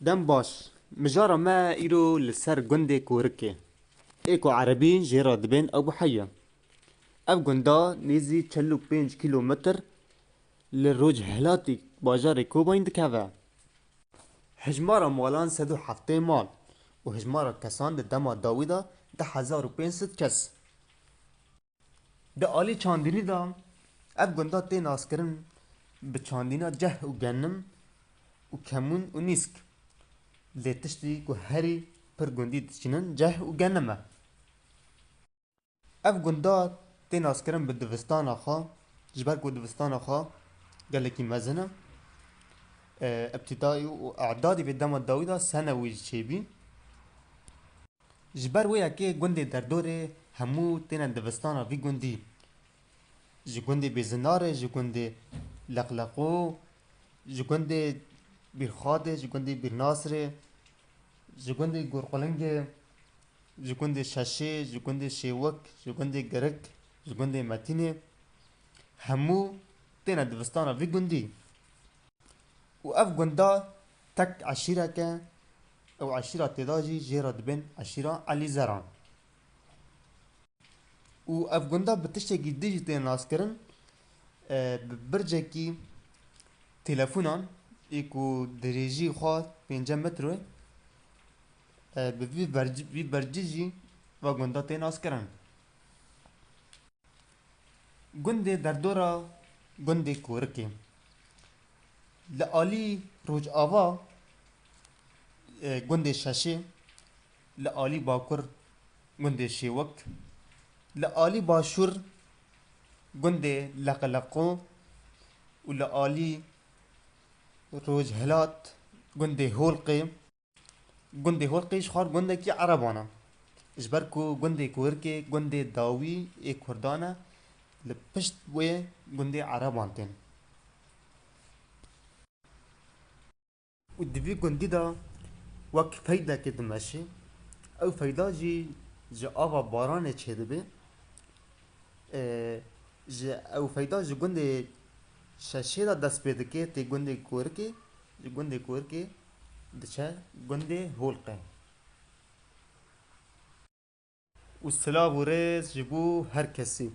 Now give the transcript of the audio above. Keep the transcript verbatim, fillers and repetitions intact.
Dem baş. Mijara me îro li ser gundê Korikê, ê ku erebî jê re dibên Ebu Heya. Ev gunda nêzî çil û pênc kîlometr li rojhilatî bajarê Kobayîn dikeve. Hejmara malan sed û heftê mal û hejmara kesan di dema dawî de deh hezar û pênc sed kes. Di alî çandînî de ev gunda tê naskirin bi çandîna ceh û genim û kemûn û nîsk. Lê tiştî ku herî pir gundî diçînin ceh û genim e. Ev gunda tê naskirin bi divistana xwe, ji ber ku divistana xwe gelekî mezin e. E, îbtîdayî û e'dadî vê dema dawî de senewî jî çêbî. Ji ber wê yekê gundê Derdorê hemû têne divistana vî gundî. Ji gundê Bêzinarê, ji gundê Leqleqo, ji gundê Bîrxadê, ji gundê Bîrnasirê, ji gundê Gorqulingê, ji gundê Şeşê, ji gundê Şêwik, ji gundê Girik, ji gundê Metînê, hemû têne divistana vî gundî. Û ev gunda tek eşîrek e, ew eşîra tê de jî jê re dibên eşîra Elîzeran. Û ev gunda bi tiştekî din jî tê naskirin, e, bi bircekî telefonan ê ku dirêjî xwe pêncî metro ye, e, bi vî berc-, vî bercî jî va gunda tê naskirin. Gundê Derdora gundê Korikê. Li alî rojava, e, gundê Şeşê, li alî bakur gundê Şêwik, li alî başûr gundê Leqeleqo û li alî rojhilat gundê Holqê. Gundê Holqê ji xwe gundekî Ereban e. Ji ber ku gundê Kurkê gundê dawî ê Kurdan e, li pişt wê gundê Ereban tên. Û di vî gundî de wek feydekê dimeşê. Ew feyda jî ji ava baranê çêdibe. E, ji ew feyda ji gundê Şeşê de dest pê dike, tê gundê Korikê, ji gundê Korikê diçe gundê Holqê. Û silav û rêz ji bo her kesî.